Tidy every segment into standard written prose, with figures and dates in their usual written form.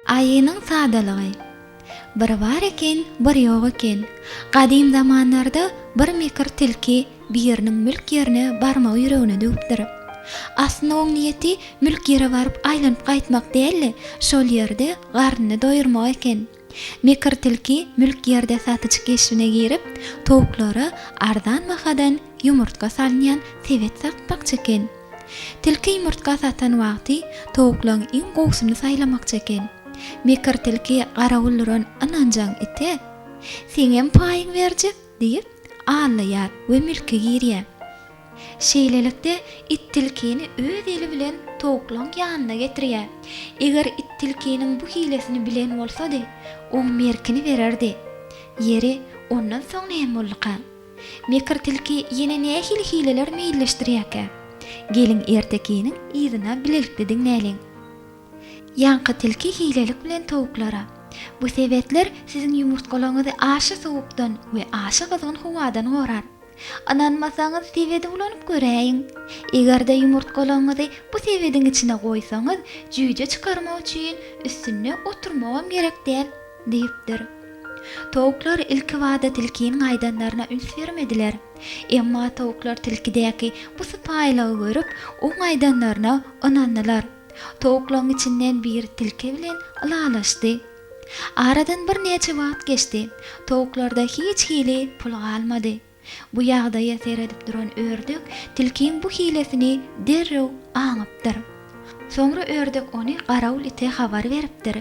Aýynyň sadalygy. Bir bar eken, bir ýok eken. Gadym zamanlarda bir mekir tilki biriniň mülk ýerine barmagy ýüregine düwüpdir. Aslynda oň niýeti mülk ýere baryp aýlanyp gaýtmak däldi, şol ýerde garnyny doýurmak eken. Mekir tilki mülk ýerde satyjy keşbine girip, towuklara arzan bahadan ýumurtga salynýan sebet satmakçy eken. Tilki ýumurtga satan wagty towuklaň iň gowusyny saýlamakçy eken. Mekir tilki garawul duran ynanjaň ite, Seňem paýyň berjek diýip, aldaýar we mülke girýär. Şeýlelikde, it tilkini öz eli bilen towuklaň ýanyna getirýär. Eger it tilkiniň bu hilesini bilen bolsady, oň merkini bererdi. Ýeri, ondan soň näme bolduka? Mekir tilki ýene nähili hileler meýilleşdirýärkä? Geliň ertekiniň yzyna bilelikde diňläliň. Ýaňky tilki hilelik bilen towuklara, Bu sebetler siziň ýumurtgalaryňyzy aşa sowukdan we aşa gyzgyn howadan gorar. Ynanmasaňyz sebedi ulanyp göräýiň. Eger-de ýumurtgalaryňyzy bu sebediň içine goýsaňyz, jüýje çykarmak üçin üstünde oturmagam gerek däl, diýipdir. Towuklar ilkibada tilkiniň aýdanlaryna üns bermediler. Emma towuklar tilkidäki bu sypaýylygy görüp, oň aýdanlaryna ynandylar. Towuklaryň içinden biri tilki bilen ylalaşdy. Aradan birnäçe wagt geçdi. Towuklarda hiç hili pul galmady. Bu ýagdaýa seredip duran ördek tilkiň bu hilesini derrew aňypdyr. Soňra ördek ony garawul ite habar beripdir.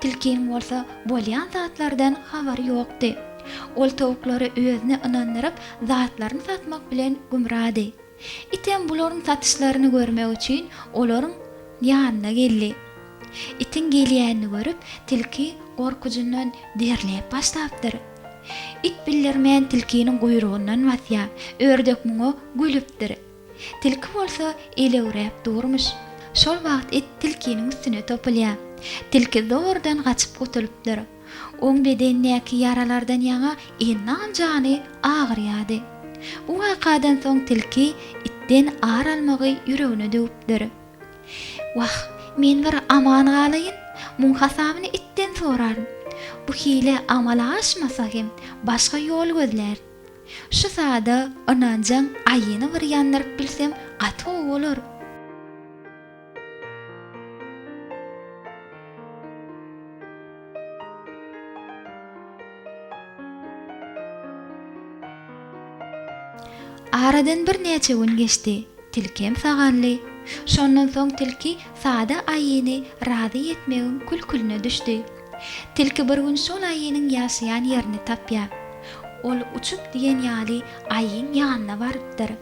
Tilkiniň bolsa bolýan zatlardan habary ýokdy. Ol towuklary özüne ynandyryp, zatlaryny satmak bilen gümrady. Item bularyň satyşlaryny görmek üçin olaryň ýanyna geldi. Itiň gelýänini görüp, tilki gorkujyndan derläp başlapdyr. It bildirmän tilkiniň guýrugyndan basýar. Ördek muňa gülüpdir. Tilki bolsa elewräp durmuş. Şol wagt it tilkiniň üstüne topulýar. Tilki zordan gaçyp gutulypdyr. Oň bedenindäki ýaralardan ýaňa endam jany agyrýardy. Bu wakadan soň tilki itden ar almagy ýüregine düwüpdir. Wah, men bir aman galaýyn, muň hasabyny itden soraryn. Bu hile amala aşmasa hem başga ýol gözlärin. Şu sada ynanjaň aýyny bir ýandyryp bilsem gaty gowy bolar. Aradan birnäçe gün geçdi. Tilkem sagaldy. Şondan soň tilki sada aýyny razy etmegiň kül-külüne düşdi. Tilki bir gün şol aýynyň ýaşaýan ýerini tapýar. Ol uçup diýen ýaly aýyň ýanyna barypdyr.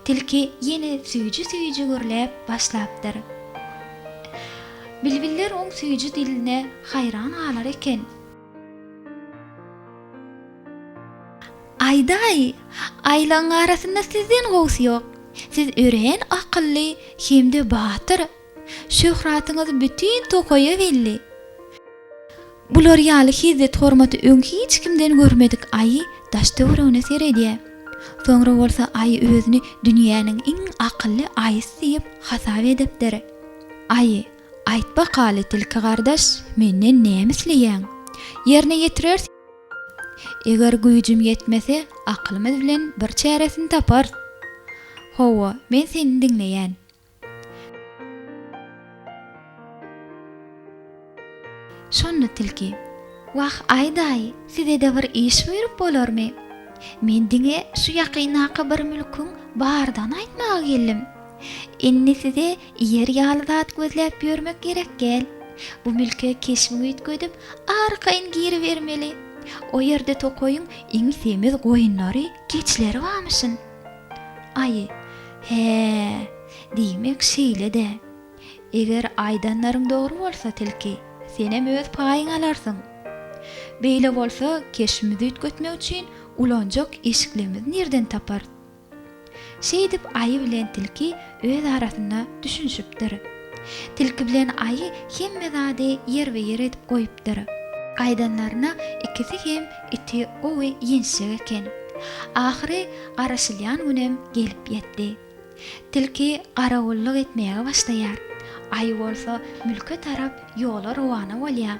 Tilki ýene süýji-süýji gürläp başlapdyr. Bilbiller oň süýji diline haýran galar eken. Aýdaý, aýlagyň arasynda sizden gowusy ýok. Siz örän akylly hem-de batyr. Şöhratyňyz bütin tokaýa belli. Bular ýaly hezzet-hormaty öň hiç kimden görmedik aýy daş-töweregine seredýär. Soňra bolsa aýy özüni dünýäniň iň akylly aýysy diýip hasap edipdir. Aýy, Aýt bakaly, tilki gardaş, menden näme isleýäň? Ýerine ýetireris. Eger güýjüm ýetmese, akylymyz bilen bir çäresini taparys. Hawa, men seni diňleýän. Şonda tilki, Wah, aýdaý, size-de bir iş buýrup bolarmy? Men diňe şu ýakyndaky bir mülküň bardygyny aýtmaga geldim. Indi size iýer ýaly zat gözläp ýörmek gerek däl. Bu mülke keşbiňi üýtgedip, arkaýyn giribermeli. O ýerde tokaýyň iň semiz goýunlary, geçileri barmyşyn. Aýy, Hä, diýmek şeýle-dä. Eger aýdanlaryň dogry bolsa, tilki, senem öz paýyňy alarsyň. Beýle bolsa, keşbimizi üýtgetmek üçin ulanjak eşiklerimizi nirden taparys? Şeýdip aýy bilen tilki öz arasynda düşünişipdir. Tilki bilen aýy hemme zady ýerbe-ýer edip goýupdyr. Gaýdanlaryna ikisi hem iti gowy ýençjek eken. Ahyry garaşylýan günem gelip ýetdi. Tilki garawullyk etmäge başlaýar. Aýy bolsa mülke tarap ýola rowana bolýar.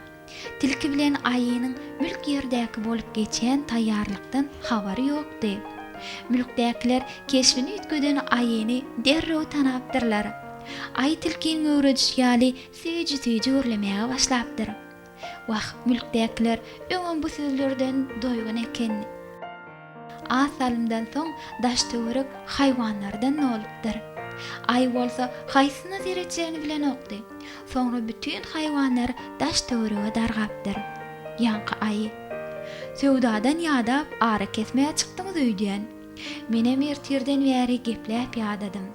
Tilki bilen aýynyň mülk ýerdäki bolup geçýän taýýarlykdan habary ýokdy. Mülkdäkiler keşbini üýtgeden aýyny derrew tanapdyrlar. Aýy tilkiniň öwredişi ýaly süýji-süýji gürlemäge başlapdyr. Wah, mülkdäkiler öňem bu sözlerden doýgun eken. Az salymdan soň daş-töwerek haýwanlardan dolupdyr. Aýy bolsa haýsyna seretjegini bilenokdy. Soňra bütin haýwanlar daş-töwerege dargapdyr. Ýaňky aýy. Söwdadan ýadap arakesmä çykdyňyz öýdýän. Menem ertirden bäri gepläp ýadadym.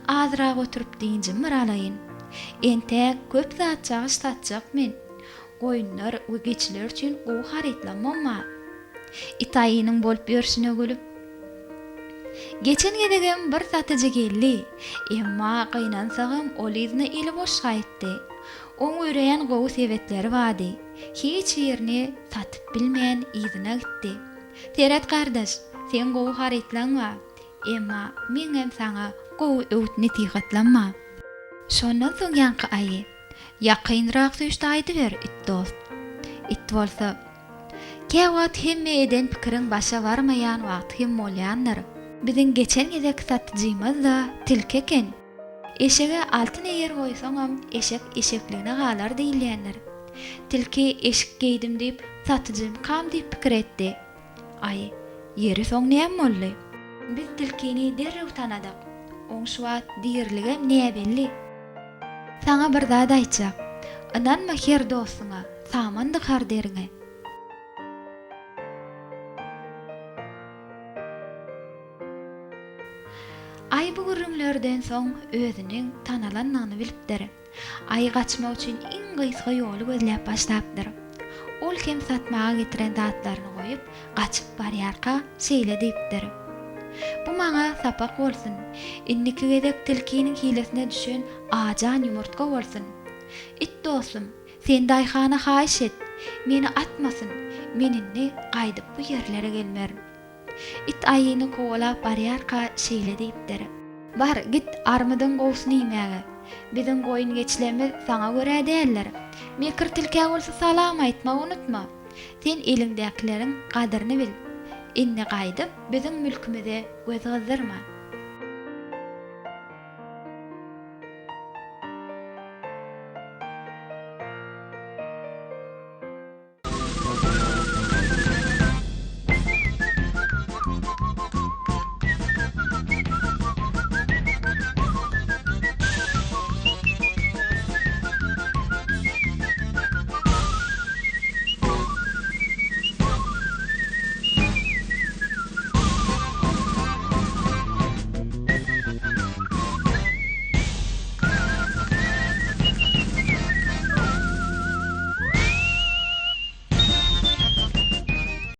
Azrak oturyp dynjym bir alaýyn. Entäk köp zat-çagyş satjak men. Goýunlar we geçiler üçin gowy harytlamam bar. It aýynyň bolup ýörşüne gülüp. Geçen gezegem bir satyjy geldi. Emma gynansagam ol yzyna eli boş gaýtdy. Oň örän gowy sebetleri bardy. Hiç birini satyp bilmän yzyna gitdi. Seret gardaş, seň gowy harytlaň bar. Emma meňem saňa gowy öwüt-nesihatlam bar. Şondan soň ýaňky aýy, Ýakynrak süýşdi aýdyber, it dost. It bolsa, Käwagt hemme eden pikiriň başa barmaýan wagty hem bolýandyr. Biziň geçen gezekki satyjymyz-da tilki eken. Eşege altyn eýer goýsaňam, eşek eşekligine galar diýilýändir. Tilki eşik geýdim diýip, satyjymkam diýip pikir etdi. Aý, ýeri soň näme boldy? Biz tilkini derrew tanadyk. Oň şu wagt diriligem näbelli. Saňa bir zat aýtjak. Ynanma her dostuňa, saman dykar deriňe. Aý bu gürrüňlerden soň özüniň tanalandygyny bilipdir. Aýy gaçmak üçin iň gysga ýoly gözläp başlapdyr. Ol hem satmaga getiren zatlaryny goýup, gaçyp barýarka şeýle diýipdir, Bu maňa sapak bolsun. Indiki gezek tilkiniň hilesine düşen ajan ýumurtga bolsun. It dostum, sen daýhana haýyş et, meni atmasyn, men indi gaýdyp bu ýerlere gelmerin. It aýyny kowalap barýarka şeýle diýipdir. Bar, git, armydyň gowusyny iýmäge. Biziň goýun-geçilerimiz saňa görä däldir. Mekir tilkä bolsa salam aýtmagy unutma. Sen eliňdäkileriň gadyryny bil. Indi gaýdyp biziň mülkümize göz gyzdyrma.